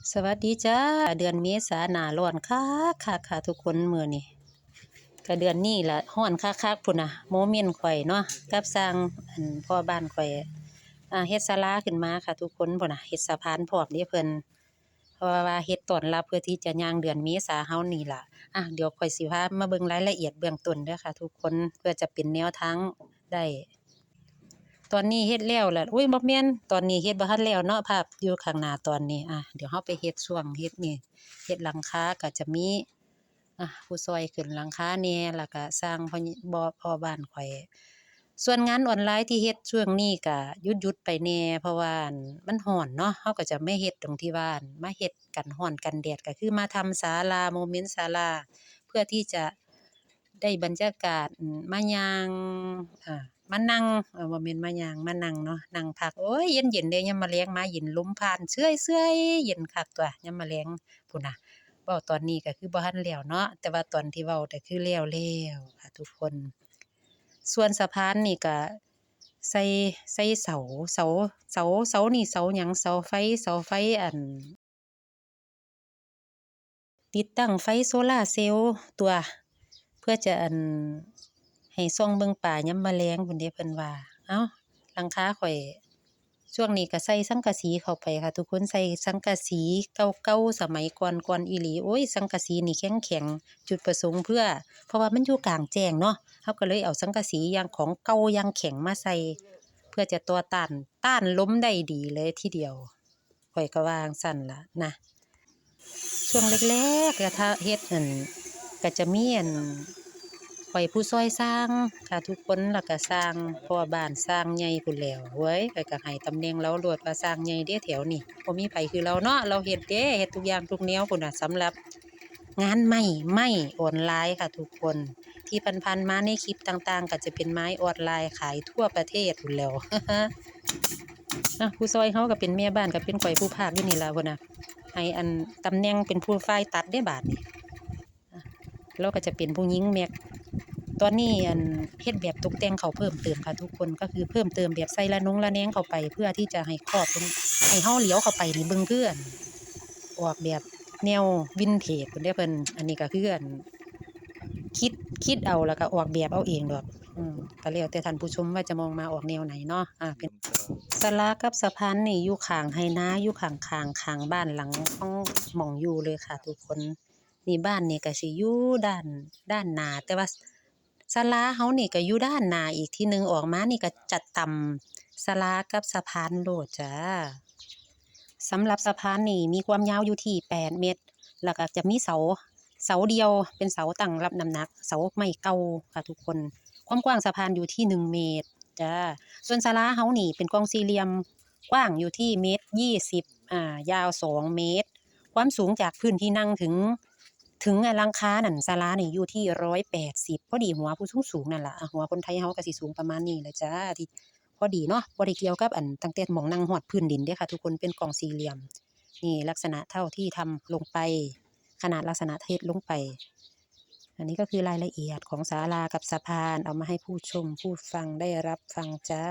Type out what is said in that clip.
ສະຫວັດດີຈ້າ ເດືອນເມສາໜ້າຮ້ອນຄັກໆ ທຸກຄົນ ມື້ນີ້ກະເດືອນນີ້ລະຮ້ອນຄັກໆ ພຸ້ນນະ ໂມເມັນຂ້ອຍເນາະ ກັບຊ່າງ ອັນ ພໍ່ບ້ານຂ້ອຍ ອ່າ ເຮັດສາລາຂຶ້ນມາຄ່ະທຸກຄົນ ພຸ້ນນະ ເຮັດສະພານພ້ອມເດ້ເພິ່ນ ເພາະວ່າເຮັດຕ້ອນຮັບເພື່ອທີ່ຈະຍ່າງເດືອນເມສາເຮົານີ້ລະ ອ່າ ດຽວຂ້ອຍຊິພາມາເບິ່ງລາຍລະອຽດເບື້ອງຕົ້ນເດີຄ່ະທຸກຄົນ ເພື່ອຈະເປັນແນວທາງໄດ້. ຕອນນີ້ເຮັດແລ້ວລະ ໂອ້ຍ ບໍ່ແມ່ນ ຕອນນີ້ເຮັດບໍ່ທັນແລ້ວເນາະ ພາບຢູ່ຂ້າງໜ້າຕອນນີ້ ອ່າ ດຽວເຮົາໄປເຮັດຊ່ວງເຮັດນີ້ ເຮັດຫຼັງຄາກະຈະມີ ອ່າ ຜູ້ຊ່ອຍຂຶ້ນຫຼັງຄາແດ່ ລະກະຊ່າງພໍ່ ພໍ່ບ້ານຂ້ອຍ ສ່ວນງານອອນລາຍທີ່ເຮັດຊ່ວງນີ້ກະຢຸດໆໄປແດ່ ເພາະວ່າ ອັນ ມັນຮ້ອນເນາະ ເຮົາກະຈະມາເຮັດຕົງທີ່ວ່າ ອັນ ມາເຮັດກັນຮ້ອນກັນແດດ ກະຄືມາທຳສາລາ ໂມເມັນສາລາ ເພື່ອທີ່ຈະ ໄດ້ບັນຍາກາດ ອາ ມາຍ່າງ ອາ ມານັ່ງ ເອີ ບໍ່ແມ່ນມາຍ່າງ ມານັ່ງເນາະ ນັ່ງພັກ ໂອ້ຍ ເຢັນໆເດ້ ຍາມມະແລງມາເຢັນ ລົມຜ່ານເຊື່ອຍໆ ເຢັນຄັກຕົວະ ຍາມມະແລງພຸ້ນນະ. ເວົ້າຕອນນີ້ກະຄືບໍ່ທັນແລ້ວເນາະ ແຕ່ວ່າຕອນທີ່ເວົ້າກະຄືແລ້ວແລ້ວຄ່ະທຸກຄົນ. ສ່ວນສະພານນີ້ກະໃສ່ ໃສ່ເສົາ ເສົາ ເສົາ ເສົານີ້ເສົາຫຍັງ ເສົາໄຟ ເສົາໄຟ ອັນ ຕິດຕັ້ງໄຟໂຊລາເຊວຕົວະ ເພື່ອຈະ ອັນ ໃຫ້ສ່ອງເບິ່ງປາຍາມມະແລງພຸ້ນເດ້ ເພິ່ນວ່າ. ເອົ້າ ຫຼັງຄາຂ້ອຍ ຊ່ວງນີ້ກະໃສ່ສັງກະສີເຂົ້າໄປຄ່ະທຸກຄົນ ໃສ່ສັງກະສີເກົ່າໆ ສະໄໝກ່ອນໆ ອີ່ຫຼີ ໂອ້ຍ ສັງກະສີນີ້ແຂງໆ ຈຸດປະສົງເພື່ອ ເພາະວ່າມັນຢູ່ກາງແຈ້ງເນາະ ເຮົາກະເລີຍເອົາສັງກະສີຢ່າງ ຂອງເກົ່າຢ່າງແຂງມາໃສ່ ເພື່ອຈະຕໍ່ຕ້ານ ຕ້ານລົມໄດ້ດີເລີຍທີດຽວ. ຂ້ອຍກະວ່າຈັ່ງຊັ້ນລະນະ ຊ່ວງແລກໆ ກະເຮັດ ອັນ ກະຈະມີ ອັນ ຂ້ອຍຜູ້ຊ່ອຍຊ່າງຄ່ະທຸກຄົນ ລະກະຊ່າງພໍ່ບ້ານ ຊ່າງໃຫຍ່ພຸ້ນແຫຼ້ວ ເວີ້ຍ ຂ້ອຍກະໃຫ້ຕຳແໜ່ງລາວໂລດວ່າຊ່າງໃຫຍ່ເດ້ແຖວນີ້ ບໍ່ມີໃຜຄືລາວເນາະ ລາວເຮັດເດ້ ເຮັດທຸກຢ່າງທຸກແນວພຸ້ນນະ ສຳລັບ ງານໄມ້ ໄມ້ອອນລາຍຄ່ະທຸກຄົນ ທີ່ຜ່ານໆມາໃນຄລິບຕ່າງໆ ກະຈະເປັນໄມ້ອອນລາຍຂາຍທົ່ວປະເທດພຸ້ນແຫຼ້ວ ອາ ຜູ້ຊ່ອຍເຮົາກະເປັນແມ່ບ້ານ ກະເປັນຂ້ອຍຜູ້ພາກຢູ່ນີ້ລະພຸ້ນນະ ໃຫ້ ອັນ ຕຳແໜ່ງເປັນຜູ້ຝ່າຍຕັດເດ້ບາດນີ້ ລາວກະຈະເປັນຜູ້ຍິງແມັກ ຕອນນີ້ ອັນ ເຮັດແບບຕົກແຕ່ງເຂົ້າເພີ່ມເຕີມຄ່ະທຸກຄົນ ກະຄືເພີ່ມເຕີມແບບໃສ່ລະນົງລະແນງເຂົ້າໄປ ເພື່ອທີ່ຈະໃຫ້ຄອບ ໃຫ້ເຮົາຫຼຽວເຂົ້າໄປນີ້ເບິ່ງຄື ອັນ ອອກແບບແນວວິນເທດພຸ້ນເດ້ເພິ່ນ ອັນນີ້ກະຄື ອັນ ຄິດ ຄິດເອົາ ລະກະອອກແບບເອົາເອງດອກ ອືມ ກະແລ້ວແຕ່ທ່ານຜູ້ຊົມວ່າຈະມອງມາອອກແນວໃດເນາະ ອາ ເປັນສາລາກັບສະພານນີ້ຢູ່ຂ້າງໄຮ່ນາ ຢູ່ຂ້າງໆ ຂ້າງບ້ານຫຼັງຂອງ ໝ່ອງຢູ່ເລີຍຄ່ະທຸກຄົນ. ນີ້ບ້ານນີ້ກະຊິຢູ່ດ້ານ ດ້ານໜ້າ ແຕ່ວ່າສາລາເຮົານີ້ກະຢູ່ດ້ານໜ້າອີກທີໜຶ່ງ ອອກມານີ້ກະຈະຕຳສາລາກັບສະພານໂລດຈ້າ. ສຳລັບສະພານນີ້ມີຄວາມຍາວຢູ່ທີ່ແປດເມັດ ລະກະຈະມີເສົາ ເສົາດ່ຽວ ເປັນເສົາຕັ້ງຮັບນ້ຳໜັກ ເສົາໄມ້ເກົ່າຄ່ະທຸກຄົນ ຄວາມກວ້າງສະພານຢູ່ທີ່ໜຶ່ງເມັດຈ້າ. ສ່ວນສາລາເຮົານີ້ເປັນກ່ອງສີ່ຫຼ່ຽມ ກວ້າງຢູ່ທີ່ເມັດຊາວ ອາ ຍາວສອງເມັດ ຄວາມສູງຈາກພື້ນທີ່ນັ່ງເຖິງ ເຖິງ ອາ ຫຼັງຄານັ້ນ ສາລານີ້ຢູ່ທີ່ຮ້ອຍແປດສິບ ພໍດີຫົວຜູ້ສູງໆນັ້ນລະ ອາ ຫົວຄົນໄທເຮົາກະຊິສູງປະມານນີ້ແຫຼະຈ້າ ທີ່ພໍດີເນາະ ບໍ່ໄດ້ກ່ຽວກັບ ອັນ ຕັ້ງແຕ່ໝ່ອງນັ່ງຮອດພື້ນດິນເດ້ຄ່ະທຸກຄົນ ເປັນກ່ອງສີ່ຫຼ່ຽມ ນີ້ລັກສະນະເທົ່າທີ່ທຳລົງໄປ ຂະໜາດລັກສະນະເຮັດລົງໄປ. ອັນນີ້ກະຄືລາຍລະອຽດຂອງສາລາກັບສະພານ ເອົາມາໃຫ້ຜູ້ຊົມຜູ້ຟັງໄດ້ຮັບຟັງຈ້າ.